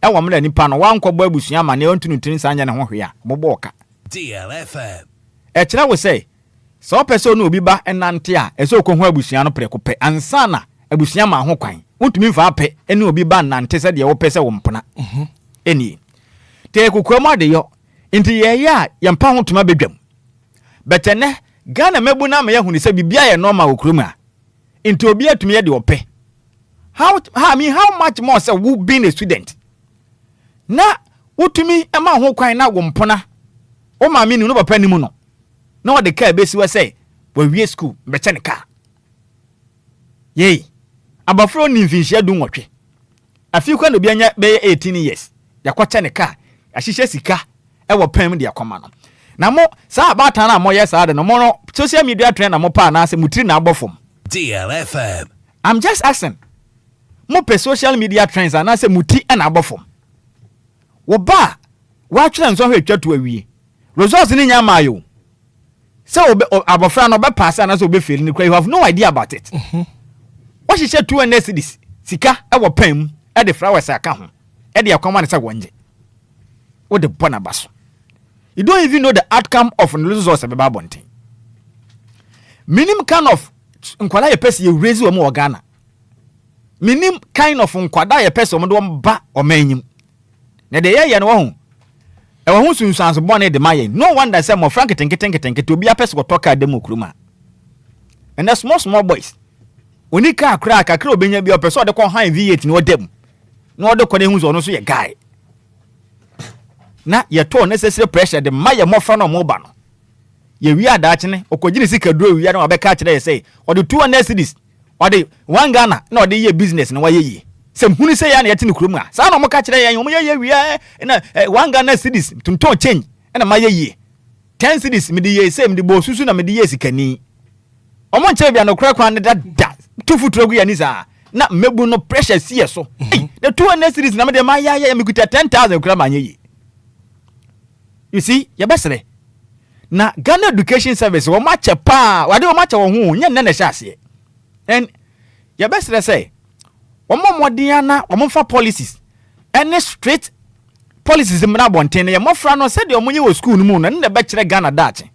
Ɛwɔ mmerɛ nipa no wankɔbɔ abusua amanneɛ, ɔntu ne tiri nsa nyɛ ne ho hwee a, wɔbɔ ɔka. DLFM. Ɛkyerɛ wo sɛ, sɛ wopɛ sɛ wo ne obi ba nante a, ɛsɛ sɛ wokɔhu abusua no prɛko pɛ ansa na abusua ma ho kwan. Wontumi mfa apɛ ne obi ba nnante sɛdeɛ wopɛ sɛ wo mpena. Ɛnie. Nti ɛyɛ kokoam adeyɔ. Nti yɛyɛ a yɛmpa ho toma bɛdwam. But ɛnnɛ, Ghana mmabun no ama yɛahunu sɛ biribiara yɛ normal wɔ kurom ha. Nti obiara tumi yɛ deɛ ɔpɛ. How, I mean, how much more sɛ wo being a student na wotumi ma ho kwan na wo mpona, wo maame nim no, papa nim no, na ɔde kaa bɛsi hɔ sɛ wawie school, bɛkyɛ ne kaa. Yei abɔfra ɔni mfinhyia 18, afei kwan na obi anya bɛyɛ 18 years, yɛakɔkyɛ ne kaa, ahyehyɛ sika ɛwɔ pɛn mu de akɔma no. Na mo saa abaatan no a moyɛ saa de no, mo no social media trend na mo pa anaasɛ mo tiri na abɔ fam? DLFM. I'm just asking, mo pɛ social media trends anaasɛ mo ti na abɔ fam? Wo ba a watwerɛ nsɔhwɛ atwa to awie, results ne nya maa yɛ o, sɛ abɔfra no ɔbɛ pass anaasɛ ɔbɛ fail no kora, you have no idea about it. Wɔhyehyɛ 200 cedis sika ɛwɔ pɛn mu, ɛde flowers aka ho, ɛde akɔma ne sɛ wɔngye wode bɔ n'aba so. You don't even know the outcome of the results ɛbɛba abɔnten. Minim kind of nkwadaa yɛpɛ sɛ yɛ raise wɔn wɔ Ghana. Minim kind of nkwadaa yɛpɛ sɛ wɔn de wɔn ba ɔman enyim na deɛ yɛyɛ no wɔ ho, ɛwɔ ho sunsuanso bɔne de ma yɛn. No wonder sɛ mmɔfra nketenkete nketenkete, obi apɛ sɛ wɔtɔ kaa dɛm wɔ kurom a ɛnɛ small small boys oni kaa koraa kakra obenya bi, ɔpɛ sɛ ɔde kɔ han V8 na ɔda mu na ɔde kɔ na ehu sɛ ɔno nso yɛ guy. Na yɛtɔ necessary pressure de ma yɛ mmɔfra no. Ɔmo ba no yɛwie adaakye ne ɔkɔgye ne sika duro wia na wabɛka akyerɛ yɛ sɛ ɔde 200 cedis, ɔde 1 Ghana na ɔde yɛ business na wayɛ yie. Sɛ nhunu sɛ yɛ na yɛte ne kurom a, saa na ɔmo ka kyerɛ yɛn. Ɔmo yɛ yɛ wia na 1 Ghana cedis tontɔn change ɛna ma yɛ yie, 10 cedis mede yɛ sɛ mede bɔ osusu na mede yɛ sikani. Ɔmo nkyɛn bi a nokora kwan ne da da tu futuro gu yɛ ni saa na mmebu no pressure si yɛ so. Ei, na 200 cedis na mede ma yɛ ayɛ, mekuta 10,000 kura ma nyɛ yie. You see, yɛbɛsrɛ na Ghana Education Service, wɔn akyɛ paa, wade wɔn akyɛ wɔn ho nyɛ nnɛ na ɛhyɛ aseɛ. And yɛbɛsrɛ sɛ wɔn mmɔden ana wɔn mfa policies ɛne straight policies mmra abɔnten no. Yɛ mmɔfra no, sɛdeɛ wɔn yɛ wɔ school no mu no, ɛno na ɛbɛkyerɛ Ghana daakye.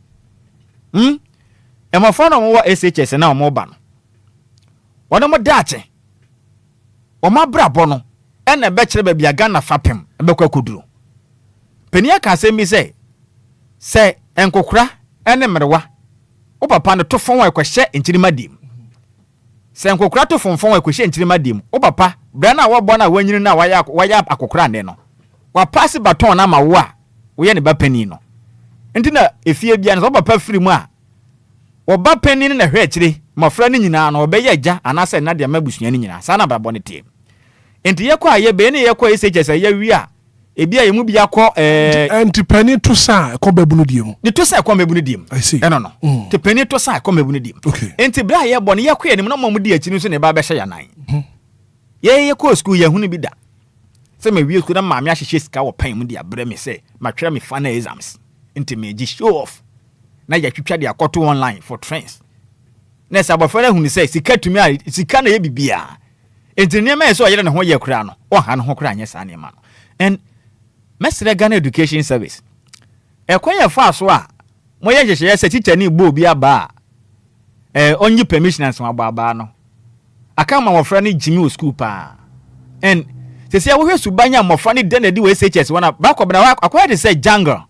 Mmɔfra no a wɔwɔ SHS na wɔn ba no, wɔn mo daakye, wɔn abrabɔ no ɛna ɛbɛkyerɛ baabi a Ghana fapem ɛbɛkɔ akɔduro. Panin aka asɛm bi sɛ nkokora ne mmerewa, wo papa no to fɔn a ɛkɔhyɛ nkyirima diem. Sɛ nkokora to fɔnfɔn a ɛkɔhyɛ nkyirima diem, wo papa berɛ no a wɔbɔ no a wanyini no a wayɛ akokora nnɛ no, wapaase baton no ama wo a woyɛ ne ba panin no. Nti na efie bia no, sɛ wo papa firi mu a, wɔba panin no na hwɛ akyire mmɔfra no nyinaa no, wɔbɛyɛ agya anaasɛ ɛna de ama abusua no nyinaa. Saa na abrabɔ no teɛ. Nti yɛkɔ a yɛbɛyɛ ne yɛkɔ SHS a yɛwie a, ebi a yɛmu bi akɔ Nti panin to sa a ɛkɔ bɛbunu die mu. Ne to sa ɛkɔ mmɛbu no diem. I see. Ɛno no. Nti panin to sa ɛkɔ mmɛbu no diem. Nti berɛ a yɛbɔ no, yɛkɔ yɛn anim na ɔmo di akyi no nso na ɛba bɛhyɛ yɛn nan. Yɛyɛ kɔɔ sukuu, yɛhunu bi da sɛ mawie sukuu na maame ahyehyɛ sika wɔ pan mu de abrɛ me sɛ matwerɛ me final exams, nti megye show off na yɛatwitwa de akɔto online for trends. Na sɛ abɔfra no ahunu sɛ sika tumi a sika na ɛyɛ biribiaa, nti nneɛma yɛ sɛ ɔyere ne ho yɛ koraa no, ɔha ne ho koraa nyɛ saa nneɛma no. And mɛsrɛ Ghana Education Service, ɛkwan yɛ fa so a moyɛ nhyehyɛeɛ sɛ teacher ne bɔ obi aba a, ɔnyi permission ansa wabɔ abaa no aka ma mmɔfra no gyimi wɔ school paa. And sɛsɛ wohwɛ suban a mmɔfra no da n'adi wɔ SHS wɔn a baakɔ bena akɔyɛ te sɛ jungle.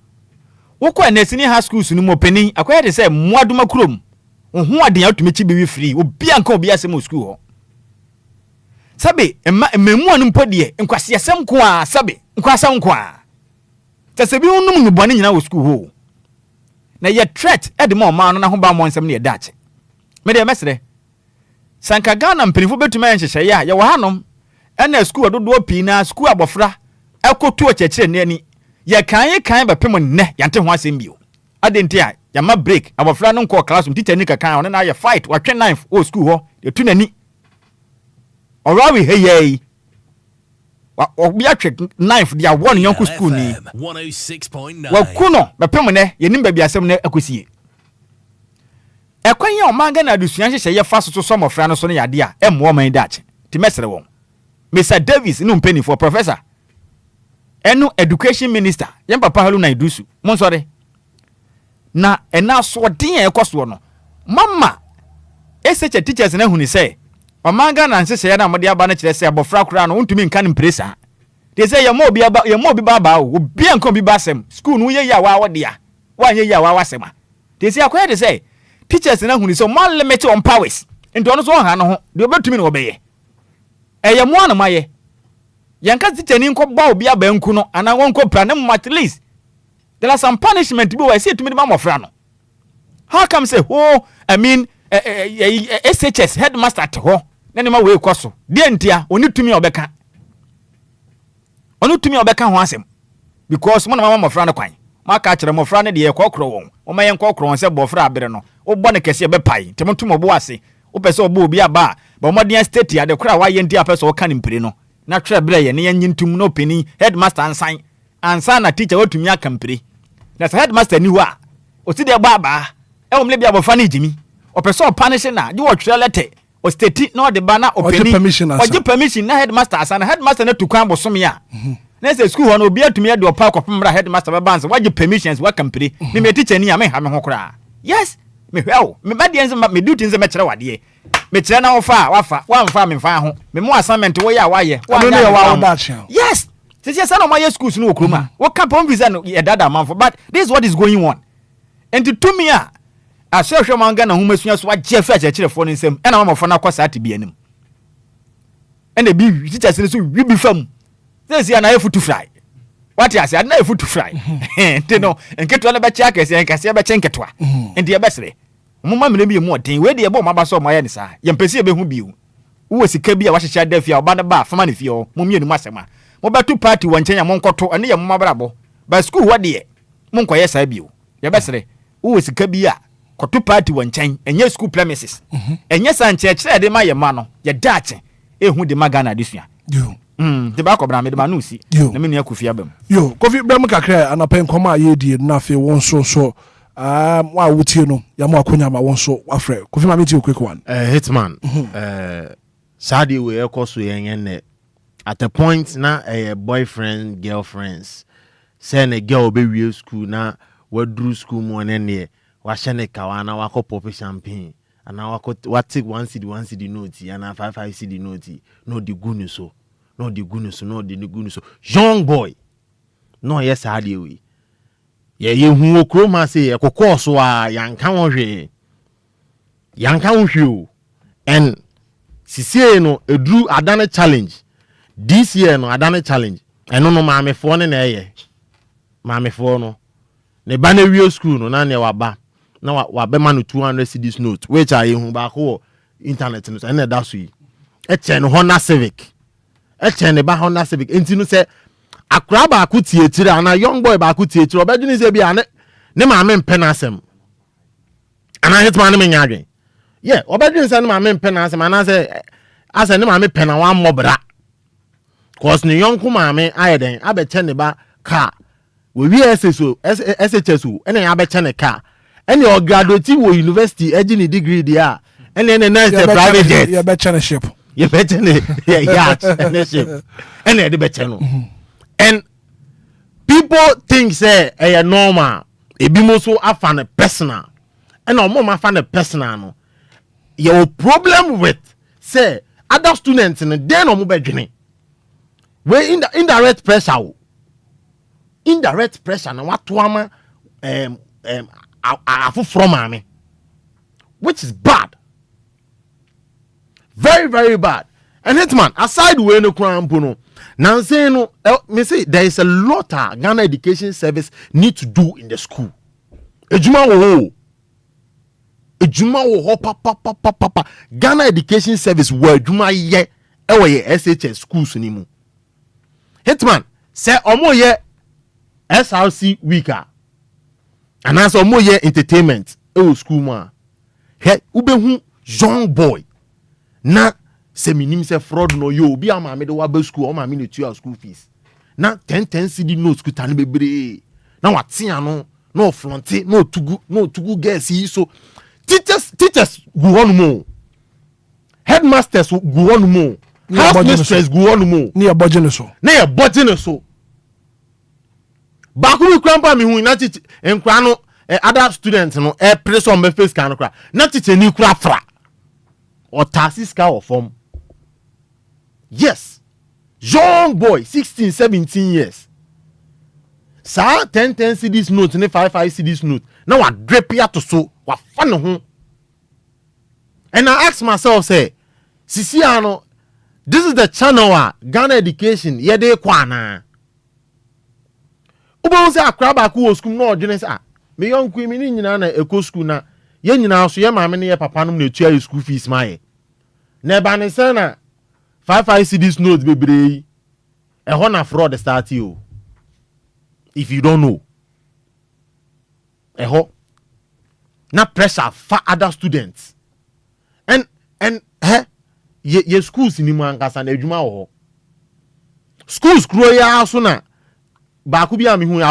Wokɔ ɛnɛ senior high schools no mu, ɔpanin, akɔyɛ te sɛ mmoadoma kurom. Wo ho aden a wotumi kyi bi wi firi obia nka obi asɛm wɔ school hɔ. Sɛbe mma mmaamua no mpo deɛ, nkwasiasɛm nko a, sɛbe nkwasɛm nko a kyɛ sɛ bi nom nnubɔne nyinaa wɔ school hɔ o. Na yɛ threat ɛde ma ɔman no n'ahobammɔ nsɛm no yɛ daakye. Medeɛ mɛsrɛ sɛ nka Ghana mpanimfoɔ bɛtumi ayɛ nhyehyɛeɛ a yɛwɔ hanom ɛna sukuu dodoɔ pii na sukuu abɔfra ɛkɔtu ɔkyerɛkyerɛ ne ani yɛkan yɛ kan bɛpem nnɛ, yɛnte ho asɛm bio. Ade nti a yɛma break, abɔfra no nkɔɔ classroom, teacher ni kakan ɔne no ayɛ fight, watwe knife wɔ sukuu hɔ, yɛtu n'ani ɔrawe ha yɛ yi, obi atwe knife de awɔ ne yɔnko sukuu ni. FM 106.9. Waku no bɛpem nnɛ, yɛnim baabi asɛm no akɔsie. Ɛkwan yɛ ɔman Ghana adesua nhyehyɛ yɛfa so so sɔ mmɔfra no so no yɛ adeɛ a ɛmmoa ɔman yi daakye. Nti mɛsrɛ wɔn, Mr Davis ne mpanimfoɔ, Professor. Ɛno Education Minister, yɛn papa Haruna Iddrisu, monsɔre. Na ɛna asoɔden a ɛkɔ soɔ no, mama SHS teachers no ahunu sɛ ɔman Ghana nhyehyɛeɛ no a mode aba no kyerɛ sɛ abɔfra koraa no wontumi nka no mpire saa. Deɛ sɛ yɛmmɔ obi aba, yɛmmɔ obi ba abaa o, obiara nka obi ba asɛm. School no woyɛ yie a waa wo dea, woanyɛ yie a waa w'asɛm a. Deɛ sɛ akɔyɛ de sɛ teachers no ahunu sɛ ɔmo alimit wɔn powers, nti ɔno nso ɔnha ne ho, deɛ ɔbɛtumi na ɔbɛyɛ. Ɛyɛ mo a na moayɛ. Yɛnka sɛ teacher ni nkɔbɔ obi aba nku no anaa wɔnkɔ pira ne mmom, at least there are some punishment bi wɔ ɛsɛ yɛtumi de ma mmɔfra no. How come sɛ ho, I mean, SHS headmaster te hɔ na nneɛma wei kɔ so deɛ, ntia ɔne tumi a ɔbɛka, ɔne tumi a ɔbɛka ho asɛm? Because mo na mama mmɔfra no kwan, mo aka akyerɛ mmɔfra no deɛ yɛkɔkorɔ wɔn, wɔma yɛn kɔkorɔ wɔn sɛ bɔfra abere no wobɔ no kɛseɛ bɛpae, nti mo to mo bo ase. Wopɛ sɛ ɔbɔ obi aba a, bɔ mmɔden state ade koro a wayɛ nti apɛ sɛ ɔka ne mpire no na twerɛ berɛ yɛ ne yɛnye ntom na ɔpanin headmaster nsan ansa na teacher watumi aka mpire. Na sɛ headmaster ni hɔ a, ɔsi deɛ bɔ abaa ɛwɔ mmerɛ bi abɔfra no gyimi ɔpɛ sɛ ɔpa no hye na gye wɔtwerɛ letter ɔstate na ɔde ba na ɔpanin permission asa. Ɔgye permission na headmaster asa, na headmaster no tu kwan bosome a na sɛ school hɔ no obi atumi ade ɔpa akɔpem mmerɛ a headmaster bɛba nsa wagye permissions waka mpire. Ne meyɛ teacher ni a, menha me ho koraa. Yes, mehwɛ wo meba deɛ nsɛ me duty nsɛ mɛkyerɛ wadeɛ, mekyerɛ na wofa a wafa, woamfa a memfa ho. Memo assignment woyɛ a wayɛ. Ɛno ne yɛ wa wo daakye a. Yes, sɛ sɛ na ɔmayɛ schools no wɔ kurom a woka pɛ ɔmfi sɛ no yɛdada amanfo, but this is what is going on. Nti tumi a ahyɛhwɛ ma Ghana ahomasua so agye afi akyerɛkyerɛfoɔ no nsam ɛna mamɔfoɔ no akɔ saa te bi anim, ɛna bi teachers no so wi bi fam sɛ si ana ayɛ futu fry, wate ase, ade na ayɛ futu fry. Nti no nketewa no bɛkyɛ akɛseɛ, nkɛseɛ bɛkyɛ nketewa. Nti yɛbɛsrɛ ɔmoma mmerɛ bi yɛ mu ɔden wei deɛ yɛbɔ ɔmo aba sɛ ɔmo ayɛ ne saa. Yɛmpɛ sɛ yɛbɛhu bio. Wowɔ sika bi a wahyehyɛ ada fie a ɔba no ba a fama ne fie hɔ, mo mmienu mu asɛm a mobɛto party wɔ nkyɛn a monkɔto, ɛno yɛ moma brabɔ ba. School hɔ deɛ monkɔyɛ saa bio. Yɛbɛsrɛ, wowɔ sika bi a kɔto party wɔ nkyɛn, ɛnyɛ school premises. Ɛnyɛ saa nkyerɛkyerɛ yɛde ma yɛ ma no yɛda akye ɛhu de ma Ghana adesua. Yo. De baakɔ bra mede ma no si Yo. na me nua Kofi aba mu. Yo, Kofi, brɛ mu kakra. Anapɛ nkɔmɔ a yɛredie no na afei wɔn nso so wo a wotie no, yɛama akonya ma wɔn nso wafrɛ. Kofi, ma metie o, quick one. Hitman, saa deɛ wei ɛkɔ so yɛn yɛn nɛ at a point na ɛyɛ boyfriend girlfriends sɛ ne girl bɛwie school na waduru school mu, ɔne neɛ wahyɛ ne kawa na wakɔ pop champagne anaa wakɔ wate 1 cedi 1 cedi note anaa 5 5 cedi note na ɔde gu ne so, na ɔde gu ne so, na ɔde ne gu ne so. Young boy na ɔyɛ saa deɛ wei yɛ yɛhu wɔ kurom ha sɛ yɛkokɔɔ so a yɛnka ho hwee, yɛnka ho hwee o. And sisie no eduru adane challenge this year no, adane challenge. Ɛno no maamefoɔ ne na ɛyɛ maamefoɔ no ne ba no awie school no na nea waba na wabɛma no 200 cedis note, which a yɛhu baako wɔ internet no so, ɛna ɛda so yi ɛkyɛn no Honda Civic, ɛkyɛn ne ba Honda Civic. Nti no sɛ akora baako tie akyire anaa young boy baako tie akyire, ɔbɛdwene sɛ bi a ne maame mpɛ n'asɛm anaa hitman ne menya adwen yɛ, ɔbɛdwene sɛ ne maame mpɛ n'asɛm anaasɛ asɛ ne maame pɛ na wammɔ bra, cause ne yɔnko maame ayɛ dɛn abɛkyɛ ne ba car wɔwie SSO SHS o, ɛna yɛ abɛkyɛ ne car, ɛna ɔgraduate wɔ university ɛgye ne degree deɛ a ɛna na ɛsɛ private jet. Yɛbɛkyɛ ne ship. Yɛbɛkyɛ ne yacht ɛne ship ɛna yɛde bɛkyɛ no. And people think sɛ ɛyɛ normal. Ebi mo nso afa no personal, ɛna ɔmo afa no personal no yɛwɔ problem with sɛ other students no den na ɔmo bɛdwene wei indirect pressure o, indirect pressure na wato ama afoforɔ maame, which is bad, very very bad. And hitman, aside wei no koraa mpo no, nansen no mese there is a lot a Ghana Education Service need to do in the school. Edwuma wɔ hɔ o, edwuma wɔ hɔ papapapapa. Ghana Education Service wɔ adwuma yɛ ɛwɔ yɛ SHS schools ni mu. Hitman, sɛ ɔmo yɛ SRC week a anaasɛ ɔmo yɛ entertainment ɛwɔ school mu a, hwɛ, wobɛhu young boy na sɛ menim sɛ fraud no ɔyɛ obi a maame de waba school, ɔmaame na tua school fees, na 10 10 cedi notes kuta no bebree na wate ano na ɔflaunt na ɔtugu na ɔtugu girls yi so. Teachers gu hɔ nom o, headmasters gu hɔ nom o, Ne yɛ house bɔgye ne so. mistress gu hɔ nom o. Ne yɛ bɔgye ne so. Na yɛ bɔgye ne so. Baako bi kura mpo a mehu na titi nkura no eh, other students no ɛpere sɛ ɔmbɛfɛ sika no kora na tikyani kura fra ɔtaase sika wɔ fam. Yes, young boy, 16, 17 years, saa 10 10 cedis note ne 5 5 cedis note na wadrepe ato so, wafa ne ho. And I ask myself say, sisi ano, this is the channel a Ghana education yɛde kɔ anaa? Wobɛhu sɛ akora baako wɔ sukuu mu na ɔdwene sɛ, ah, me yɔnko yi, me ne nyinaa na ɛkɔ sukuu, na yɛn nyinaa so yɛ maame ne yɛ papa nom na etua yɛ school fees ma yɛ, na ɛba ne sɛn na 5 5 cedis note bebree yi ɛhɔ na fraud start o? If you don't know, ɛhɔ na pressure fa other students and hɛ yɛ schools ni mu ankasa na adwuma wɔ hɔ. Schools kuro yi ara so na baako bi a mehu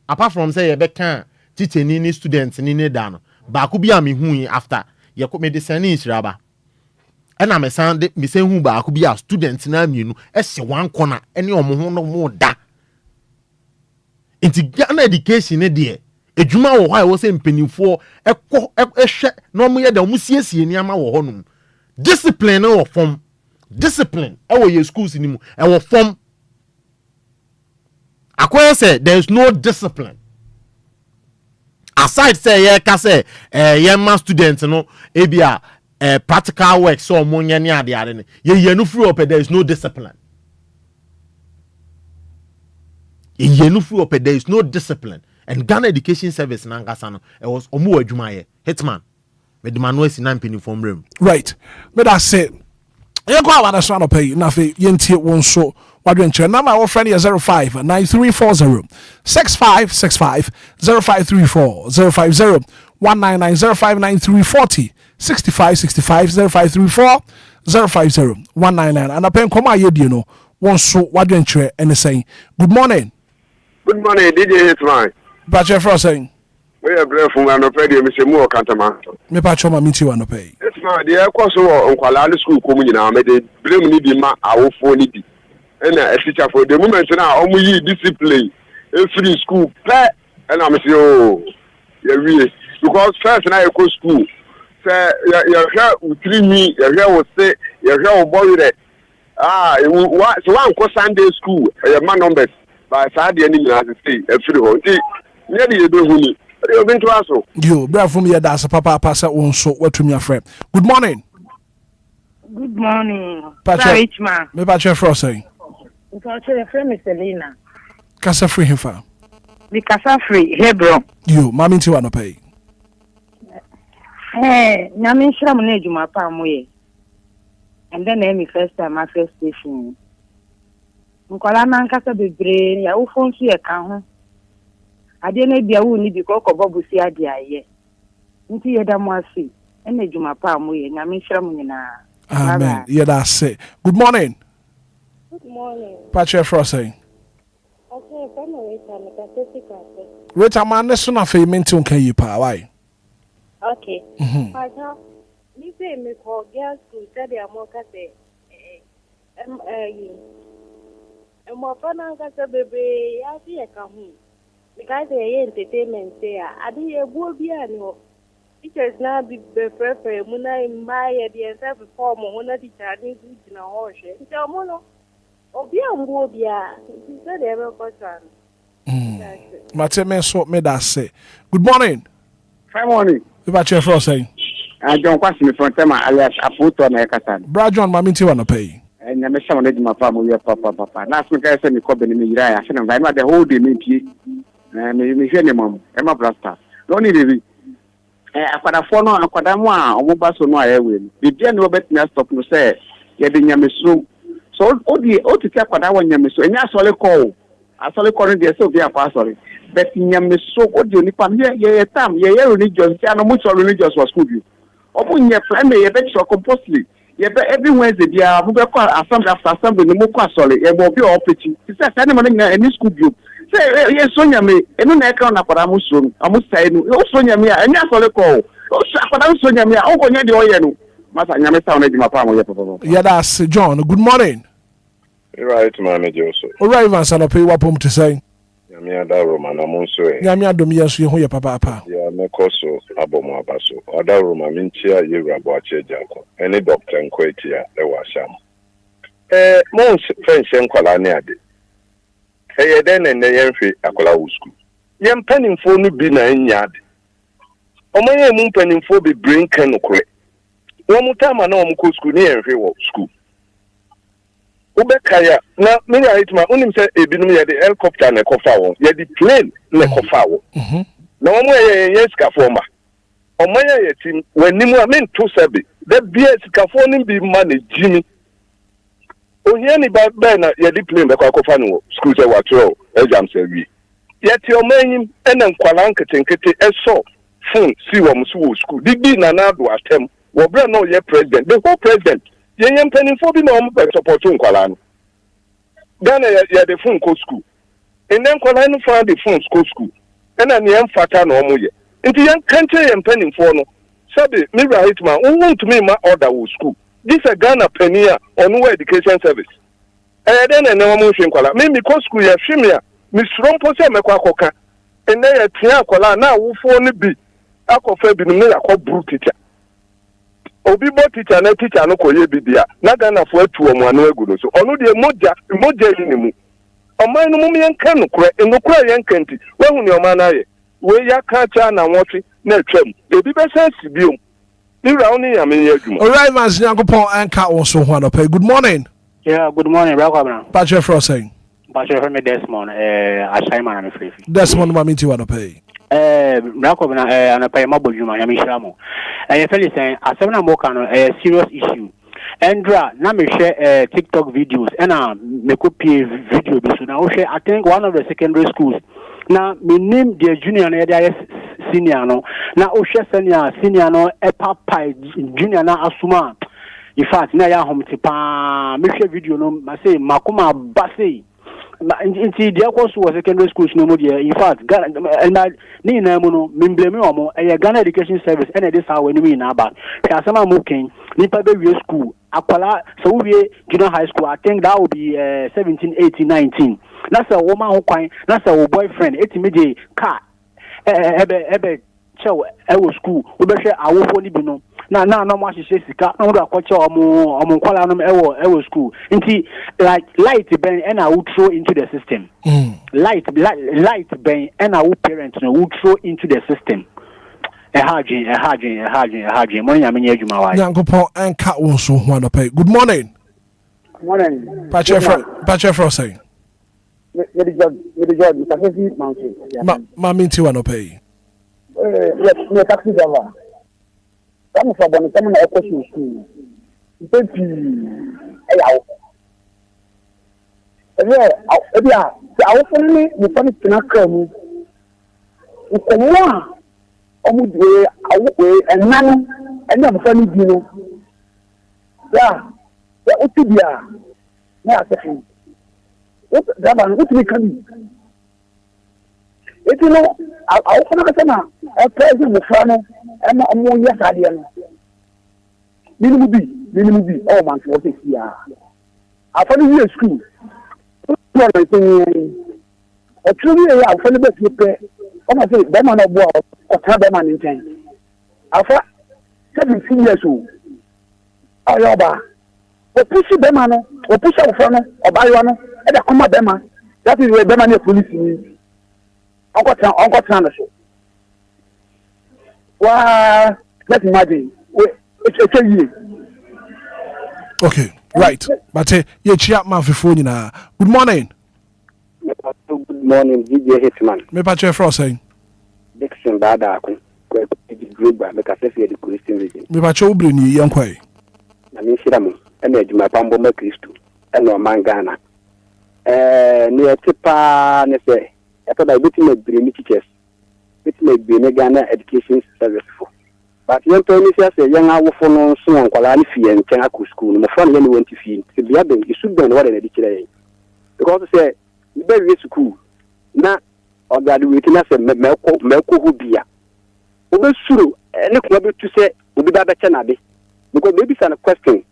apart from sɛ yɛbɛka teacher ni ne student ni ne da no, baako bi a mehu yi, after yɛkɔ mede sɛne nhyiraba, ɛna mesan de mesan hu baako bi a student na mmienu ɛhyɛ one corner ɛne ɔmo ho no mo da. Nti Ghana education ne deɛ, edwuma wɔ hɔ a ɛwɔ sɛ mpanimfoɔ ɛkɔ ɛhwɛ na ɔmo yɛ dɛ ɔmo siesie nneɛma wɔ hɔnom. Discipline no wɔ fam, discipline ɛwɔ yɛ schools ni mu ɛwɔ fam. Akɔyɛ sɛ there is no discipline aside sɛ yɛka sɛ yɛma student no ebi a practical work sɛ ɔmo nyɛ ne adeade no, yɛyɛ no free ɔpɛ. There is no discipline, yɛyɛ no free ɔpɛ. There is no discipline, and Ghana Education Service nankasa no, ɛwɔ ɔmo wɔ adwuma yɛ. Hitman, mede ma no asi na mpanimfoɔ mmerɛ mu. Right, meda se yɛnkɔ awa so anɔpa yi na afei yɛntie wo nso wadwenkyerɛ. Nama a wɔfrɛ no yɛ 05 9340 6565, 0534 050 199, 0593 40 65 65, 0534 050 199. Anɔpɛ nkɔmmɔ a yɛdie no, wo nso wadwenkyerɛ ɛne sɛn? Good morning. Good morning, DJ Hitman. Pakyɛ, frɛ sɛn? Woyɛ brɛ fún anɔpɛ deɛ, mesɛ mu wɔ Kantama. Mepakyɛ, ma mentie wɔ anɔpɛ yi. Hitman, deɛ ɛkɔ so wɔ nkwalaa no sukuu kɔm nyinaa, mede blame no bi ma awofoɔ no bi ɛna atikyafoɔ. The moment no a ɔmo yii discipline efiri school pɛ, ɛna mese o yɛwie, because first na yɛkɔ school sɛ yɛhwɛ wo tiri nwi, yɛhwɛ wo se, yɛhwɛ wo bɔwerɛ. Ah, wa sɛ wankɔ Sunday school, ɛyɛ ma numbers ba. Saa deɛ no nyinaa sesei afiri hɔ, nti nyɛ de yɛbɛhu ni ɛde obi ntoa so. Yo, berɛ fom, yɛda ase papaapa sɛ wo nso woatumi afrɛ. Good morning. Good morning. Pakyɛ. Sorry, Richman. Mepakyɛ, frɛ sɛn? Mpakyɛ, yɛfrɛ me Selina. Kasa firi hefa? Mekasa firi Hebron. Yo, ma mentie wɔ anɔpa yi. Nyame nhyira mo ne adwuma pa a moyɛ. Ɛndɛ na ɛyɛ me first time afrɛ station yi. Nkwadaa no ankasa bebree, awofoɔ nso yɛ ka ho. Adeɛ no ebia wonni bi kɔ kɔbɔ bosia de ayɛ. Nti yɛda mo ase ɛna adwuma pa a moyɛ. Nyame nhyira mo nyinaa. Amen. Bye-bye. Yɛda ase. Good morning. Good morning. Pakyɛ, frɛ sɛn? Okay, from Rita, mekasa fi Krafe. Rita, ma ne so no afei mente wo nka yie paa wae. Okay. Pata, me say me kɔ girls school sɛdeɛ mo ka sɛ ɛyi mmɔfra no ankasa bebree yɛase yɛ ka ho. Mekae sɛ yɛyɛ entertainment sɛ a ade yɛ ebuo biara ni hɔ. Teachers na bi bɛfrɛfrɛ mu na mmaa yɛde yɛn nsa fefɔ ɔmo ho na teacher ne nso gyina hɔ rehwɛ. Nti ɔmo no, obi a mbuo biara nti sɛdeɛ ɛbɛkɔ so ano. Mate, me nso meda ase. Good morning. Fine morning. Mepakyɛ, frɛ sɛn? John Kwasi mi from Tema alias Aputo na ɛkasa no. Bra John, ma mentie wɔ anɔpa yi. Nyame hyɛ wɔn adwuma pa a moyɛ papapapa. Na asem ka sɛ mekɔ bɛne me yera ase no mfa ɛma the whole day mempie. Me mehwɛ nneɛma mu ɛma blaster. Na ɔne biribi. Akwadafoɔ no, akwadaa mu a ɔmo ba so no a ɛwɛ no. Biribi a ne wɔbɛtumi astop no sɛ yɛde nyamesuro. So odi otete akwadaa wɔ nyamesuro. Ɛnyɛ asɔre kɔ o. Asɔre kɔ no deɛ, sɛ obi akɔ asɔre. But nyamesuro odi onipa no yɛ yɛ tam yɛyɛ religious ti ano mo kyerɛ religious wɔ school bi. Ɔmo nyɛ primary, yɛbɛkyerɛ compulsory, yɛbɛ every Wednesday biara mo bɛkɔ assembly, after assembly no mo kɔ asɔre, yɛbɔ obi a ɔpɛkyi te sɛ saa nneɛma no nyinaa ɛni school bio sɛ yɛsuro Nyame. Ɛno na ɛka na akwadaa mo suro no, ɔmo sɛe no. Osuro Nyame a, ɛnyɛ asɔre kɔ o. Osuro akwadaa no suro Nyame a, ɔnkɔ nyɛ deɛ ɔyɛ no. Masa, Nyame sa wɔn adwuma pa a mo yɛ pɔpɔpɔ. Yɛda ase, John. Good morning. Right, maame gye wo so. Owura Evans, anɔpa yi wapɔm te sɛn? Nyame adaworoma na mo nso ɛ? Nyame adom yɛn nso yɛn ho yɛ papaapa. Bia mɛkɔ so abɔ mo aba so. Ɔadaworoma menkyia Yewura Boakye Agyarko ɛne Doctor Nkoatia ɛwɔ Asham. Ɛɛ mo nfɛ nhyɛ nkwadaa ne ade. Ɛyɛ dɛn na nnɛ yɛnhwe akwadaa wɔ sukuu? Yɛn mpanimfoɔ no bi na ɛnyɛ ade. Ɔman yi mu mpanimfoɔ bebree nka nokorɛ. Wɔn time a na wɔn kɔ sukuu ne yɛnhwe wɔ sukuu. Wobɛkae a, na me wura Hitman, wonim sɛ ebinom yɛde helicopter na ɛkɔfaa wɔn, yɛde plane na ɛkɔfaa wɔn. Mhm. Na wɔn a yɛ yɛnyɛ sikafoɔ mma. Ɔman a yɛte mu, w'anim a mento sɛbe, da biara sikafoɔ no bi mma na egyi mi. Ohiani ba bɛn na yɛde plane bɛkɔ akɔfa no wɔ sukuu sɛ watwerɛ exams awie? Yɛte ɔman yi mu ɛna nkwadaa nketenkete ɛsɔ phone si wɔn so wɔ sukuu de di Nana Addo atɛm wɔ berɛ a na ɔyɛ president. The whole president, yɛnyɛ mpanimfoɔ bi ma wɔn bɛ support nkwadaa no. Ghana yɛ yɛde phone kɔ sukuu. Nnɛ nkwadaa no faa de phones kɔ sukuu ɛna nea ɛmfata na wɔn yɛ. Nti yɛnka nkyerɛ yɛn mpanimfoɔ no sɛbe me wura Hitman wo wontumi mma order wɔ sukuu gye sɛ Ghana panin a ɔno wɔ education service. Ɛyɛ dɛn na nnɛ wɔn nhwe nkwadaa? Me mekɔ sukuu yɛhwe me a mesuro mpo sɛ mɛkɔ akɔka. Nnɛ yɛtea akwadaa na awofoɔ no bi akɔfa binom na yɛakɔ boro teacher. Obi bɔ teacher na teacher no kɔyɛ bi deɛ a na Ghanafoɔ atu wɔn ano agu no so. Ɔno deɛ mogya mogya nni ne mu. Ɔman no mom yɛnka nokorɛ. Nokorɛ a yɛnka nti woahu nea ɔman no ayɛ? Wei yɛaka akyɛ ananwɔtwe na atwam. Ebi bɛsan asi biom. Me wura wo ne Nyame nyɛ adwuma. Owura Evans Nyankopɔn nka wo nso ho anɔpa yi. Good morning. Yeah, good morning, Bra Kwabena. Pakyɛ frɛ sɛn? Pakyɛ frɛ me Desmond, eh, Ashaima na me frɛ fi. Desmond ma me nti wa anɔpa yi. Eh, Bra Kwabena, eh, anɔpa yi mabɔ dwuma, Nyame nhyira mo. Eh, yɛfɛ ne sɛn, asɛm na moka no, eh, serious issue. Ɛndra na mehwɛ eh, TikTok videos ɛna mekɔ pie video bi so na wohwɛ I think one of the secondary schools na menim deɛ junior no yɛde ayɛ senior no na wohwɛ sɛnea senior no ɛpapae junior no asom a in fact na ɛyɛ ahomte paa mehwɛ video no ma sei makoma aba sei nti deɛ ɛkɔ so wɔ secondary schools no mu deɛ in fact Ghana ɛna ne nyinaa mu no memblame wɔn ɛyɛ Ghana Education Service ɛna ɛde saa wɔ anim nyinaa ba hwɛ asɛm a mo kɛn nipa bɛwie school akwadaa sɛ wowie junior high school I think that will be 17 18 19 na sɛ wɔma ho kwan na sɛ wo boyfriend ɛtumi de car ɛbɛ ɛbɛ kyɛw ɛwɔ sukuu wobɛhwɛ awofoɔ no bi no na na na wɔn ahyehyɛ sika na wɔn de akɔkyɛ wɔn wɔn nkwadaa nom ɛwɔ ɛwɔ sukuu nti like light bɛn ɛna wo throw into the system light light light bɛn ɛna wo parent no wo throw into the system ɛha adwen ɛha adwen ɛha adwen ɛha adwen mo ne nyame nyɛ adwuma wa. Nyankopɔn ɛnka wo nso ho anɔpa yi. Good morning. Morning. Pakyɛ frɛ pakyɛ frɛ sɛn? Mede George mede George mekasa fi Manso. Ma ma me nti wa anɔpa yi. Meyɛ meyɛ taxi driver. Saa mmofra bɔnesɛm na ɛkɔ so wɔ sukuu no. Mpɛn pii ɛyɛ awofo. Ɛsɛ ebi a sɛ awofo no ne mmofra no tena kaa mu nkɔmmɔ a wɔn di wei awo wei ɛna no ɛne abofra no di no bra sɛ wote bi a na yɛ asɛ wo driver no wotumi ka bi eti no awofo no kasa na ɛpɛ sɛ mmofra no ɛma wɔn yɛ saa adeɛ no minimum bi minimum bi ɛwɔ manso wɔ sɛ fia afa no wie sukuu wọ́n na nsɛnyɛn ɔtwerɛ wie yɛ afa no bɛ fie pɛ ɔma sɛ bɛrima no ɔboa ɔtena bɛrima no nkyɛn afa 17 years o ɔyɛ ɔbaa ɔpusi bɛrima no ɔpusi abɔfra no ɔbaayewa no ɛde akɔma bɛrima. That is where bɛrima no yɛ polisi ni ɔnkɔtena ɔnkɔtena no so waa. Just imagine ɛtwa yie. Okay, right, but yɛkyia manfefoɔ nyinaa. Good morning. Good morning, DJ Hitman. Mepakyɛ frɛ sɛn? Dixon Baadaako, Kwaku mekasa fi Adukuru Eastern Region. Mepakyɛ wo berɛ nie yɛnkɔe. Na menhyira mo ɛna adwuma pa mbɔ ma Kristo ɛna ɔman Ghana. Nea ɛte paa ne sɛ ɛtɔ da yɛbɛtumi abire ne teachers, bɛtumi abire ne Ghana Education Service fo. But yɛntɔ ani sia sɛ yɛn awofo no nso a nkwadaa no fi yɛn nkyɛn akɔ sukuu no, mmɔfra no yɛne wɔn te fie. Tebea bɛn, esu bɛn na wɔde n'adi kyerɛ yɛn? Because sɛ mebɛwie sukuu na ɔgraduate na sɛ mɛkɔ mɛkɔ hɔ bi a, wobɛsuro ne koma bɛtu sɛ obi ba bɛkyɛ n'ade because bɛbisa no question,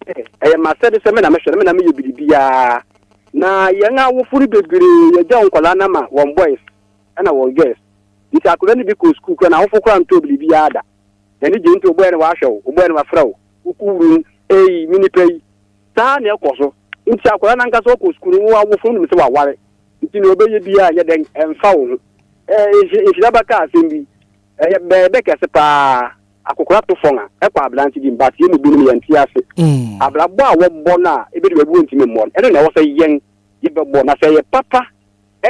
ɛyɛ masɛde sɛ me na mehwɛ no, me na meyɛ biribiara. Na yɛn awofo no bebree yɛgyaw nkwadaa no ama wɔn boys ɛna wɔn girls. Nti akwadaa no bi kɔ sukuu koraa n'awofo koraa ntɔɔ biribiara da. N'ani gye nti ɔbɔɛ no wahwɛ wo, ɔbɔɛ no wafrɛ wo, wokɔ wurom, ei me nipa yi. Saa na ɛkɔ so. Nti akwadaa no ankasa ɔkɔ sukuu no wo awofo no nim sɛ waware. Nti nea ɔbɛyɛ biara nyɛ dɛn ɛmfa wo ho. Ɛɛ nhyira bɛka asɛm bi, ɛyɛ bɛɛbɛ kɛse paa. Akokora to fɔn a, ɛkɔ aberante bi mu, but yɛn mu binom yɛnte ase. Abrabɔ a wɔbɔ no a ebedu baabi wɔntumi mmɔ no, ɛno na ɛwɔ sɛ yɛn yɛbɛbɔ. Na sɛ ɛyɛ papa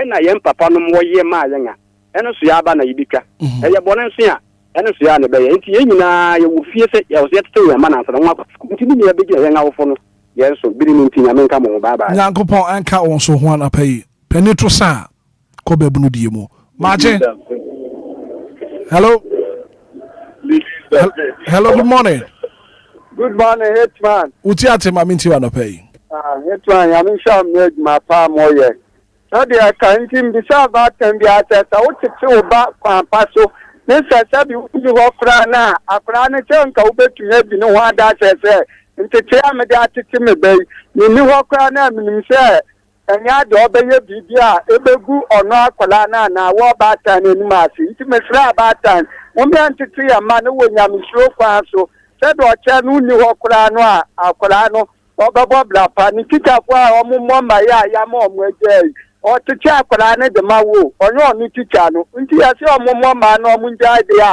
na yɛn papanom wɔyɛ maa yɛn a, ɛno nso yɛn aba na yebetwa. Ɛyɛ bɔne nso a, ɛno nso yɛn ara na ɛbɛyɛ. Enti yɛn nyinaa yɛwɔ fie sɛ ɛwɔ sɛ yɛtetew yɛn mma no ansa na wɔakɔ sukuu. Enti ne nyinaa begyina yɛn awofo no yɛn so. Bere no nti, Nyame nka mo ho. Bye bye. Nyankopɔn nka wo nso ho anapa yi. Panin to sa a. kɔ babunu die mu. Maakye. Hello. Hello, good morning. Good morning, Hitman. Wuti ate ma minti wa nɔpɛ yi. Ah, Hitman, nyame nhyɛ mo adwuma paa mo yɛ. Sɛdeɛ ɛka nti mbisa abaatan bi asɛ sɛ wotete wo ba kwan pa so ne sɛ sɛbi wonni hɔ koraa no a akwaraa no sɛ nka wobɛtumi adi ne ho adahyɛ sɛ ntetee a mede atete me ba yi menni hɔ koraa no a menim sɛ Ɛnyɛ ade a ɔbɛyɛ biribi a ɛbɛgu ɔno akwadaa no anaa wo ɔbaatan no anim ase. Nti mesrɛ abaatan, mommra ntete yɛn mma no wɔ nyamesuro kwan so, sɛdeɛ ɔkyɛ no nni hɔ koraa no a akwadaa no ɔbɛbɔ bra pa. Ne tikyafoɔ a wɔmmɔ mmaeɛ a yɛama wɔn agyaa yi, ɔtete akwadaa no de ma wo, ɔnyɛ ɔno tikya no. Nti yɛse wɔmmɔ mmaa na wɔngyae deɛ a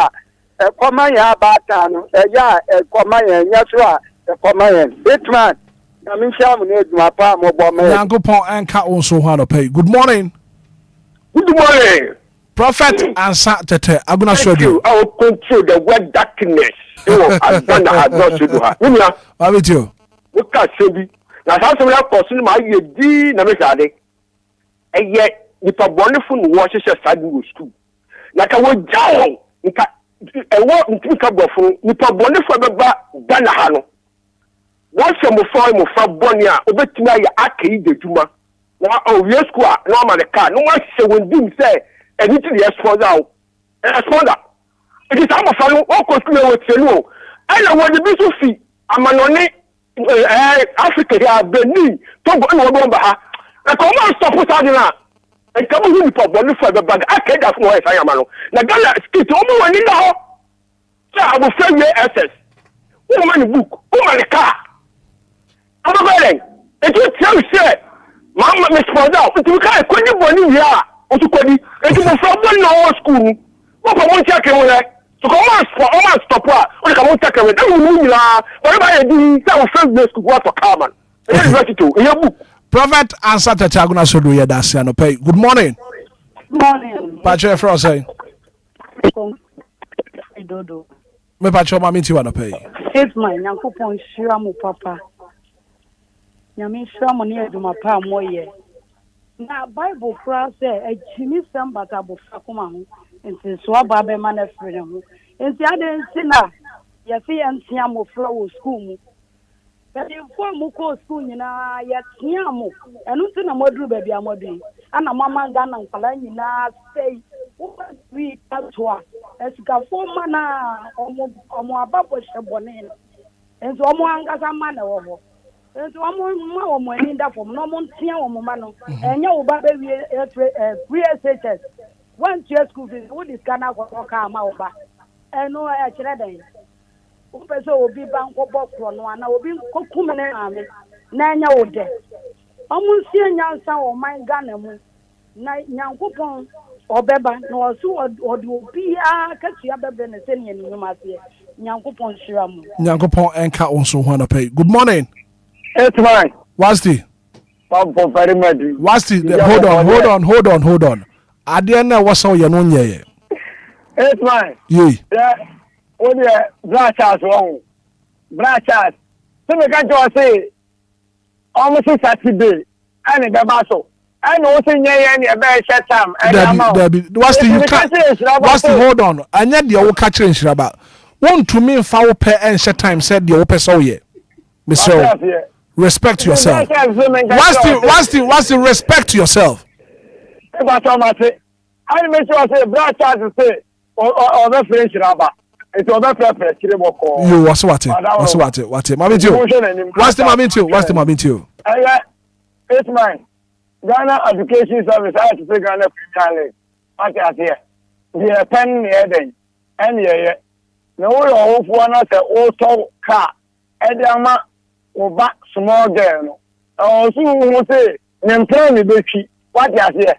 Ɛkɔ ma yɛn abaatan no, ɛyɛ a ɛkɔ ma yɛn, ɛnyɛ so a ɛkɔ ma yɛn. Hitman, Nyame nhyira mo ne adwuma pa a mobɔ ma yɛn. Nyankopɔn nka wo nso ho anɔpa yi. Good morning. Good morning. Prophet Ansa Tɛtɛ Agona Thank Swadu. you. I will control the word darkness. Ewo Agona Agona Swadu ha. Wunya. Maame tio. Woka asɛm bi. Na saa asɛm no akɔ so no ma ayɛ dii na mehwɛ ade. Ɛyɛ nipa bɔnefo na wɔhyehyɛ saa de wɔ sukuu. Na ka wɔgya wɔn nka ɛwɔ ntumi ka borɔfo no nipa bɔnefo a bɛba Ghana ha no wɔhyɛ mmofra mmofra bɔne a wɔbɛtumi ayɛ aka yi de adwuma na ɔwie sukuu a na wɔama no kaa na wɔahyɛ wɔn dim sɛ ɛno ti deɛ sponsor wo ɛyɛ sponsor nti saa mmofra no wɔkɔ sukuu yɛ wɔtie no o ɛna wɔde bi nso fi amanɔne Ɛɛ Africa yi a Benin, Togo ɛna wɔde wɔn ba ha. Na ka wɔn ansɔpo saa de no a, nka mo hu nipa bɔnefo a ɛbɛba aka Adafo na wɔyɛ saa nyama no. Na Ghana skit wɔn wɔn ani da hɔ sɛ abofra wie SS, woma ne book, woma ne car. Ɔbɛkɔ dɛn? Eti wotia me sɛ mama me sponsor wo, nti meka kɔdi bɔne wie a, woso kɔdi. Eti mmofra bɔne na wɔwɔ sukuu no, Wɔfa mo nkyɛke ho hɛ. So ka ɔmo ansɔ ɔmo anstɔpo a wode ka mo nkyɛke ho dɛ wo mu nyinaa bɔne ba yɛ din sɛ wo fɛ wie sukuu watɔ kaa ma no ɛnyɛ university o ɛyɛ book. Prophet Ansa Tete Agona Sodo yɛda ase anɔpa yi. Good morning. Morning. Pakyɛ yɛfrɛ wo sɛn? Dodo. Me pakyɛ ma menti wɔ anɔpa yi. Faithman, Nyankopɔn nhyira mo papa. Nyame nhyira mo ne adwuma pa a moyɛ. Na Bible koraa sɛ agyimisɛm bata abofra koma ho, nti so aba bɛma no afiri ne ho. Nti adɛn nti na yɛse yɛntea mmofra wɔ sukuu mu? Mpanyimfoɔ a mokɔɔ sukuu nyinaa yɛteaa mo, ɛno nti na moaduru baabi a moadu yi. Ɛna moama Ghana nkwadaa nyinaa sɛe. Wofa wii ato a, asikafoɔ mma no a wɔn aba bɔhyɛ bɔne no, nti wɔn ankasa mma na ɛwɔ hɔ. Nti wɔn mma wɔn ani nda fam na wɔn ntea wɔn mma no. Ɛnyɛ wo ba bɛwie ɛfre ɛ free SHS wantua school fees wode sika no akɔtɔ kaa ma wo ba ɛno ɛkyerɛ dɛn? Wopɛ sɛ obi ba nkɔbɔ korɔno anaa obi nkɔkum ne maame na ɛnyɛ wo dɛ? Wɔn nsua nyansa wɔ ɔman Ghana mu. Na Nyankopɔn ɔbɛba, na ɔse ɔde obiara akatua bɛbrɛ no sɛnea ne nnwuma teɛ. Nyankopɔn nhyira mo. Nyankopɔn nka wo nso ho anɔpa yi. Good morning. It's mine. Wasti. Pampo very much. Wasti, hold on, hold on, hold on, hold on. Adeɛ na ɛwɔ sɛ ɔyɛ no nyɛɛ. It's mine. Yei. Sɛ wo deɛ bra Charles wɔ ho. Bra Charles. Sɛ meka kyerɛ ɔse Ɔmo se Saturday ɛna ɛbɛba so ɛna wo se nyɛ yɛn na yɛbɛyɛ hyɛ tam ɛde ama wo. Dabi dabi wasti you can wasti hold on ɛnyɛ deɛ woka kyerɛ nhyiraba wontumi nfa wo pɛ ɛnhyɛ time sɛ deɛ wopɛ sɛ woyɛ mesrɛ wo respect yourself wasti wasti wasti respect yourself. Ìbàtọ̀ màte ɛna mi sọ sɛ bra Charles se ɔbɛfrɛ nhyira aba nti ɔbɛfrɛfrɛ kyerɛ bɔkɔɔ. Yo wɔse wate wɔse wate wate maame ti o wasti maame ti o wasti maame ti o. Ɛyɛ 89. Ghana Education Service ayɛ te sɛ Ghana Premier League. Wate aseɛ? Deɛ yɛpɛ no na yɛyɛ dɛn? Ɛna yɛyɛ. Na woyɛ ɔwofoɔ na sɛ wotɔ car de ama wo ba small girl no, ɛwɔ so wohu se ne mpena na ɛbɛtwi. Wate aseɛ?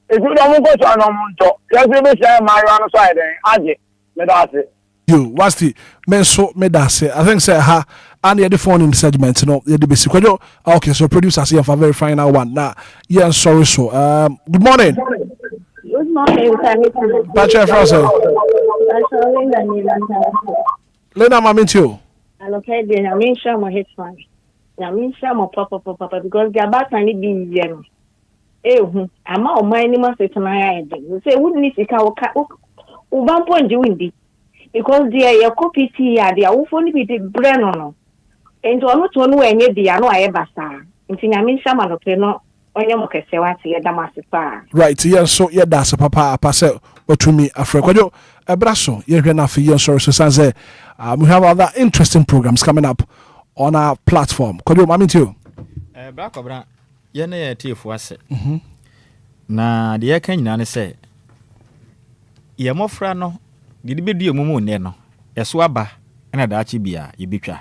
Ɛti wode ɔmo nkɔ so a na ɔmo ntɔ. Yɛn nso yɛbɛhyia mmaayewa no so ayɛ dɛn? Agye. Meda ase. Yo, Wasti, me nso meda ase. I think sɛ ha ana yɛde phone in segment no yɛde bɛsi. Kwadwo, ah, okay, so producer sɛ yɛmfa very final one na yɛnsɔre so. Good morning. Good morning, Sir. Pakyɛ ɛfrɛ sɛ? Pakyɛ Linda ni Lantana. Linda ma mente o. Anɔpa deɛ Nyame nhyira mo hitman. Nyame nhyira mo papapapa because deɛ abaatan no bi yɛ no ehu ama ɔman no mu asetena ayɛ den. Sɛ wonni sika wo ka wo ba mpo ngye wo ndi because deɛ yɛkɔ PTA a deɛ awofoɔ no bi de brɛ no no nti ɔno to no wanyɛ bi a na wayɛ basaa. Nti Nyame nhyira mo anɔpa no ɔnyɛ mo kɛseɛ wate yɛda mo ase paa. Right, yɛn nso yɛda ase papaapa sɛ watumi afrɛ. Kwadwo, ɛbra so yɛhwɛ no afei yɛnsɔre so sane sɛ we have other interesting programs coming up on our platform. Kwadwo, maame nti o. Bra kɔbra, yɛn ne yɛn atiefoɔ ase. Na deɛ yɛka nyinaa ne sɛ yɛn mmɔfra no deɛ de bɛdua mu mu nnɛ no ɛso aba ɛna daakye bia yɛbɛtwa.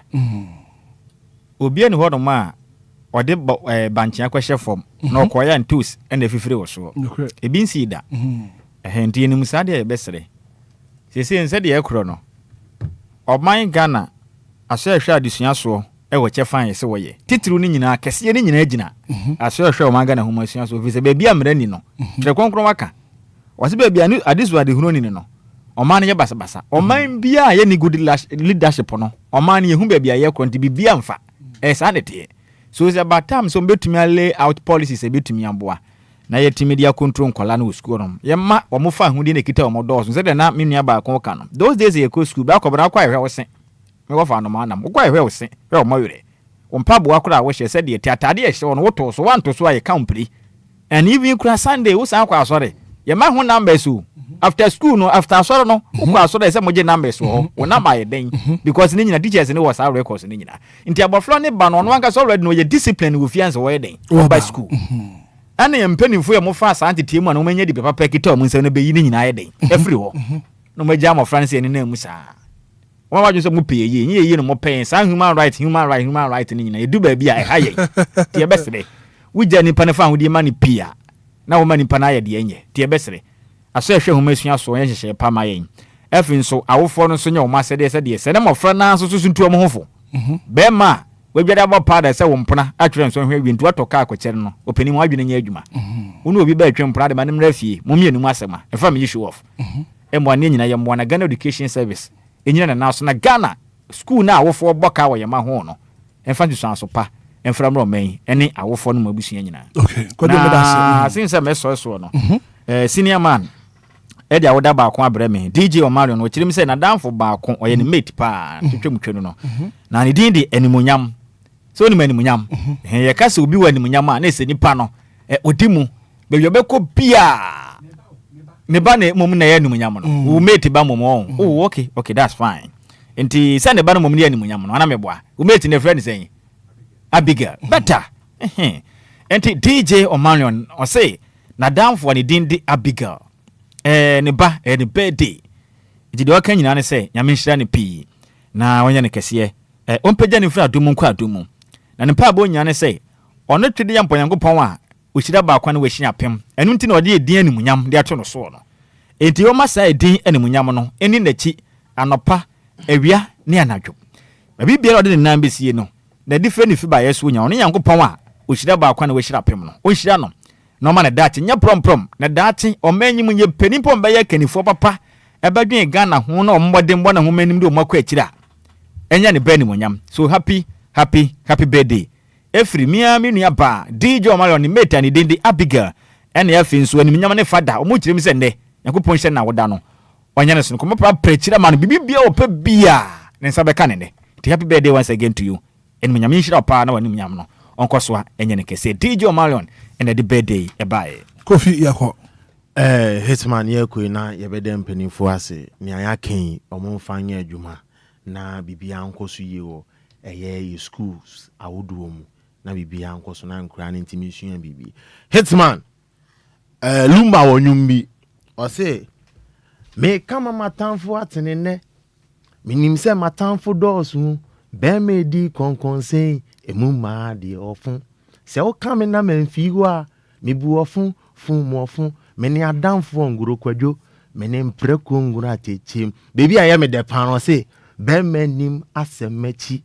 Obi ani hɔnom a ɔde bankyea kɔhyɛ fam na ɔkɔyɛ ntos ɛna afifiri wɔ soɔ. Ebi nsii da. Ɛhɛn nti yɛnim saa deɛ yɛbɛsrɛ. Seesei nsɛ deɛ ɛkorɔ no, ɔman Ghana asɔ ɛhwɛ adesua soɔ ɛwɔ kyɛfa a yɛsɛ wɔyɛ. Titiriw no nyinaa, kɛseɛ no nyinaa gyina asɔ ɛhwɛ ɔman Ghana nhoma sua soɔ, ɛfiri sɛ baabi a mmara ni no, Twerɛ Kronkron aka. Ɔse baabi a adesua adehunu ni no, ɔman no yɛ basabasa. Ɔman biara a yɛnni good leadership no, ɔman no yɛhu baabi a yɛkorɔ nti biribiara mfa. Ɛyɛ saa na ɛteɛ. So it's about time sɛ wɔbɛtumi a lay out policies a ɛbɛtumi aboa na yɛtumi de acontrol nkwadaa no wɔ sukuu nom. Yɛma wɔn fa ahodie na ɛkita wɔn dɔɔso. Sɛdeɛ na me nua baako ka no, those days yɛkɔ sukuu, baakɔ bra wokɔ ayɛhwɛ wo se. Mewɔ fa anomaa nam. Wokɔ ayɛhwɛ wo se, hwɛ wɔn werɛ. Wo mpaboa koraa a wohyɛ sɛdeɛ ɛte, ataadeɛ a ɛhyɛ wo no, wotoo so, woanto so a yɛka wo mpire. And even kura Sunday, wosan kɔ asɔre. Yɛma ho numbers o. After school no, after asɔre no, wokɔ asɔre a ɛsɛ mogye numbers wɔ hɔ. Wo number yɛ dɛn? Because ne nyina teachers ne wɔ saa records ne nyina. Nti abɔfra ne ba no, ɔno ankasa already no ɔyɛ discipline wɔ fie ansa wɔyɛ dɛn? Ɔba school. Ɛna yɛn mpanimfoɔ yɛ mofa saa nteteɛ mu a na wɔanya di papa kita wɔn nsam no bɛyi ne nyinaa yɛ dɛn? Afiri hɔ. Na wɔagya mmɔfra no sɛ yɛn nenam mu saa. Wɔn adwene sɛ mopɛ yɛ yie, nyɛ yie no mopɛ yɛn. Saa human right, human right, human right no nyinaa, yɛdu baabi a ɛha yɛn. Nti yɛbɛsrɛ, wogya nipa no fa ahodie ma no pii a, na woma nipa no ayɛ deɛ ɛnyɛ. Nti yɛbɛsrɛ, asɔ ɛhwɛ nhoma sua soɔ nyɛ nhyehyɛeɛ pa ma yɛn. Afei nso, awofoɔ no nso nyɛ wɔn asɛdeɛ sɛdeɛ sɛ na mmɔfra no ara nso so ntu wɔn ho fo. Bɛrima a wadware abɔ paada sɛ wo mpena atwerɛ nsɔhwɛ awie nti watɔ kaa kɔkyɛ no no, ɔpanin mu adwene nyɛ adwuma. Wo ne obi bɛretwe mpena de ma no mmra fie, mo mmienu mu asɛm a, ɛfa me yi show off. Mmoa ne yɛn nyinaa yɛmmoa na Ghana Education Service nnyina ne nan so na Ghana sukuu no a awofoɔ bɔ ka wɔ yɛn mma ho no mfa nsusuanso pa mfra mmra ɔman yi ne awofoɔ no mu abusua nyinaa. Okay, Kwadwo meda ase. Na sen sɛ mɛsɔre soɔ no, senior man ɛde awoda baako abrɛ me, DJ Omarion, ɔkyerɛ mu sɛ n'adamfo baako, ɔyɛ ne mate paa, twetwe mu twa no no, na ne din de Animuonyam. Sɛ wonim animuonyam, yɛka sɛ obi wɔ animuonyam a, na ɛsɛ nipa no, ɔdi mu, baabi ɔbɛkɔ biaa, ne ba na mmom na ɛyɛ animuonyam no. Wo mate ba mmom ɔn. Oh, okay, okay, that's fine. Nti sɛ ne ba no mmom ne yɛ animuonyam no, ana meboa? Wo mate no ɛfrɛ ne sɛn? Abigail. Better. Nti DJ Omarion, ɔse, n'adamfo a ne din de Abigail, ne ba, ɛyɛ ne birthday. Nti deɛ ɔka nyinaa ne sɛ, Nyame nhyira no pii, na ɔnyɛ no kɛseɛ. Ɔmpagya no mfiri adom mu nkɔ adom mu. Na ne mpaebɔ nyinaa ne sɛ, ɔno twe de yɛ mpa Onyankopɔn a ɔhyira baako a na wahyira apem. Ɛno nti na ɔde edin animuonyam de ato no soɔ no. Enti ɔmma saa edin animuonyam no nni n'akyi anɔpa, awia ne anadwo. Baabi biara a ɔde ne nan bɛsie no, n'adifire ne fibaeɛ so ɔnya. Ɔno Nyankopɔn a ɔhyira baako a na wahyira apem no, ɔnhyira no na ɔma no daakye nyɛ prɔmprɔm, na daakye ɔman yi mu yɛ pɛ nipa ɔmbɛyɛ akannifoɔ papa ɛbɛdwen Ghana ho na wɔn mmɔdenbɔ na nwoma anim de wɔn akɔ akyiri a, ɛnyɛ ne ba animuonyam. So happy happy happy birthday ɛfiri me ara me nua baa DJ Omarion ne mate a ne din de Abigail ɛne afei nso animuonyam ne fada wɔn kyerɛ mu sɛ nnɛ Nyankopɔn nhyira no awoda no ɔnyɛ no sononko mɛprapra akyiri ama no biribi biara ɔpɛ biara ne nsa bɛka ne nnɛ nti happy birthday once again to you Animuonyam nhyira wo paa na w'animuonyam no ɔnkɔ so a ɛnyɛ no kɛseɛ. DJ Omarion na ɛde birthday yi ɛbaeɛ. Kofi yɛkɔ. Eh Hitman yɛkɔ yi na yɛbɛda mpaninfoɔ ase nea yɛaka yi ɔmo nfa nyɛ adwuma na biribiara nkɔ so yie wɔ ɛyɛ yɛ schools ahodoɔ mu. Na biribiara nkɔ so na nkoraa no ntumi nsua biribi. Hitman, eh, Lumba wɔ nnwom bi. Ɔse, meka ma m'atamfo atene nnɛ. Menim sɛ m'atamfo dɔɔso. Bɛrima edi kɔnkɔnsɛn, emu mmaa deɛ ɔfo. Sɛ woka me na mamfii hɔ a, mebu ɔfo, fo mu ɔfo. Me ne adamfoɔ Ngoro Kwadwo, me ne mprako Ngoro Atekyem. Baabi a ɛyɛ me dɛ paa no, ɔse, bɛrima nim asɛm akyi.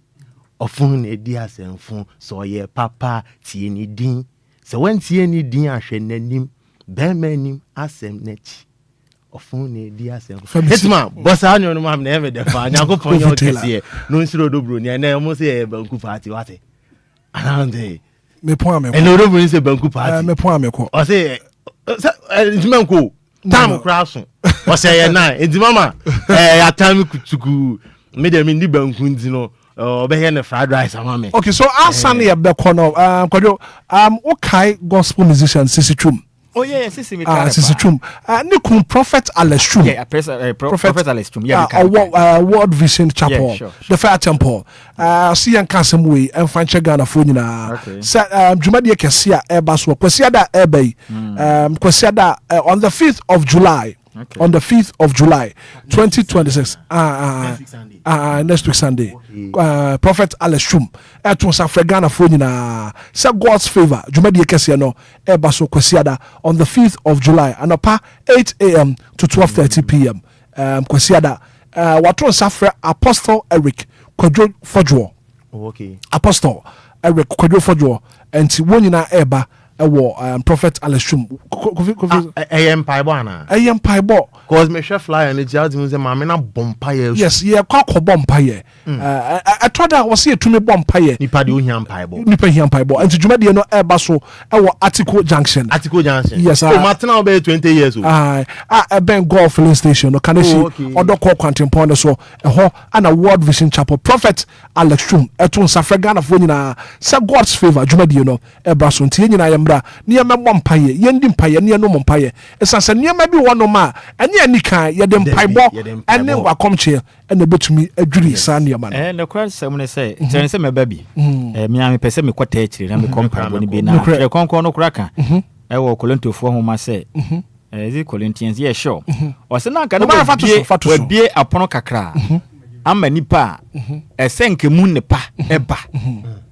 Ɔfo na edi asɛmfo. Sɛ ɔyɛ papa a, tie ne din. Sɛ woantie ne din a, hwɛ n'anim. Bɛrima anim asɛm n'akyi. Ɔfo na edi asɛmfo. Hitman, bɔ saa nnwom no ma me na ɛyɛ me dɛ paa. Nyankopɔn nyɛ wo kɛseɛ. No nsuro do broni. Ɛnɛ ɔmo sɛ yɛyɛ banku party, wate? Anaa nte? Mepɔn a mekɔ. Ɛnɛ odo broni sɛ banku party. Mepɔn a mekɔ. Ɔse, sɛ, ntoma nkɔ o. Tam koraa so. Ɔsɛ yɛ nan. Nti mama, ɛɛ, yɛatam kutukuu. Me deɛ menni banku nti no, ɔbɛyɛ no fried rice ama me. Okay, so ansa na yɛbɛkɔ no, Kwadwo, wokae gospel musician Sisi Twum? Oh yeah, yeah, Sisi me ah, Sisi Twum. Ne kun Prophet Alex Twum. Yeah, Prophet Alex Twum. Yeah, ɔwɔ World Vision Chapel, yeah, sure, sure. The Fire Temple. Ɔsi yɛn ka asɛm wei ɛnfa nkyɛ Ghanafoɔ nyinaa. Okay. Sɛ dwumadie kɛse a ɛreba soɔ, Kwasiada a ɛreba yi, Kwasiada on the 5th of July. Okay. On the 5th of July, 2026. Next week Sunday. Okay. Prophet Alex Twum. Ɛto nsa frɛ Ghanafoɔ nyinaa sɛ God's favour dwumadie kɛseɛ no ɛreba so Kwasiada on the 5th of July anɔpa 8 am to 12:30 pm. Kwasiada wato nsa frɛ Apostle Eric Kwadwo Fɔdwoɔ. Oh, okay. Apostle Eric Kwadwo Fɔdwoɔ nti wɔn nyinaa ɛreba ɛwɔ Prophet Alex Twum. Kofi Kofi. Ɛyɛ mpaebɔ anaa? Ɛyɛ mpaebɔ. Cause mehwɛ flyer no ti a wotumi sɛ maame no abɔ mpaeɛ. Yes, yɛkɔ akɔbɔ mpaeɛ. Ɛtɔ da a wɔsɛ yɛtumi bɔ mpaeɛ. Nipa deɛ ohia mpaebɔ. Nipa hia mpaebɔ. Nti dwumadie no ɛreba so ɛwɔ Atiko Junction. Atiko Junction. Yes. Oh, matena wo bɛyɛ 20 years o. A ɛbɛn Golf filling station no Kaneshie. Oh, okay. Ɔdɔkɔ kwantempɔn no so ɛhɔ ana World Vision Chapel Prophet Alex Twum ɛto nsa frɛ Ghanafoɔ nyinaa sɛ God's favour dwumadie no ɛbra so nti yɛn nyinaa yɛmmra na yɛmmɛbɔ mpaeɛ, yɛndi mpaeɛ na yɛnom mpaeɛ ɛsiane sɛ nneɛma bi wɔ hɔnom a ɛnyɛ anikan, yɛde mpaebɔ ne wakɔmkyeɛ na ɛbɛtumi adwiri saa nneɛma no. Nokorɛ sɛm ne sɛ, kyerɛ ne sɛ mɛba bi. Me ara mepɛ sɛ mekɔ taa akyire na mekɔ mpaebɔ no bi na Twerɛ Kronkron no koraa ka ɛwɔ Korintofoɔ nwoma sɛ, is it Corinthians? Yeah, sure. Ɔsɛ na anka na wabie apono kakra ama nipa a ɛsɛ nka mu nnepa ɛba.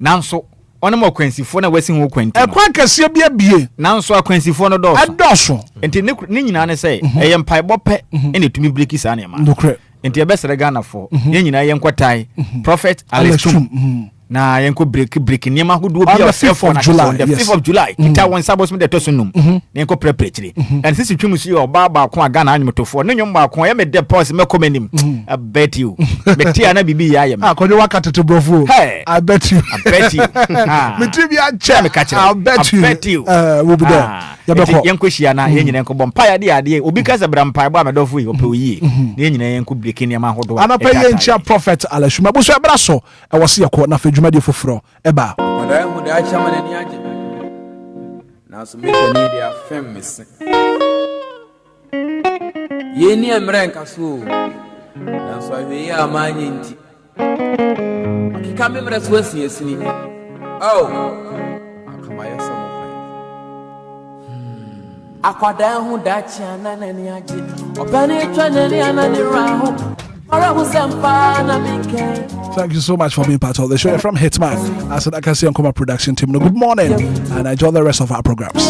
Nanso ɔne akwansifoɔ no a wasi ho kwan nti no. Ɛkwan kɛseɛ bi abue. Nanso akwansifoɔ no dɔɔso. Ɛdɔɔso. Nti ne nyinaa ne sɛ, ɛyɛ mpaebɔ pɛ na ɛtumi breki saa nneɛma. Nokorɛ. Nti yɛbɛsrɛ Ghanafoɔ, yɛn nyinaa yɛnkɔtae Prophet Alex Twum na yɛnkɔ breki breki nneɛma ahodoɔ bi a ɔsɛfoɔ no ahyɛ on the 5th of July. Kita wɔn nsa bosom deɛ ɛtɔ so num na yɛnkɔ prɛprɛ akyire. Ɛna Sisi Twum nso yɛ ɔbaa baako a Ghana anwomtofoɔ ne nnwom baako a ɛyɛ me dɛ paa ɔse mɛkɔ m'anim. I bet you. Mete a na biribi yɛ ayɛ me. Ah, Kwadwo waka tete borɔfo o. Hey. I bet you. I bet you. Ah. Me ti bi akyɛ. Meka kyerɛ. I bet you. I bet you. We'll be there. Ah. Yɛbɛkɔ. Nti yɛnkɔ hyia na yɛn nyinaa nkɔbɔ mpaeɛ adeɛ adeɛ. Obi ka sɛ bra mpaebɔ a mɛdɔfo yi ɔpɛ oyie. Na yɛn nyinaa yɛnkɔ biriki nneɛma ahodoɔ a. Anɔpa yi yɛnkyia Prophet Alashuma. Abusua ɛbra so ɛwɔ se yɛkɔ na afei dwumadie foforɔ ɛba. Akwadaa ahu daakye ama n'ani agye, nanso me panin deɛ afɛm me se. Yei ne mmerɛ nka so o, nanso ahwɛyie a manyɛ nti, makeka me mmerɛ so asiasini. Ao, anka mayɛ sɛ mo pɛn. Akwadaa ho daakye a na n'ani agye. Ɔpanin twa n'ani a na ne werɛ aho. Thank you so much for being part of the show. You're from Hitman, as an Akasi and Koma production team. Good morning and enjoy the rest of our programs.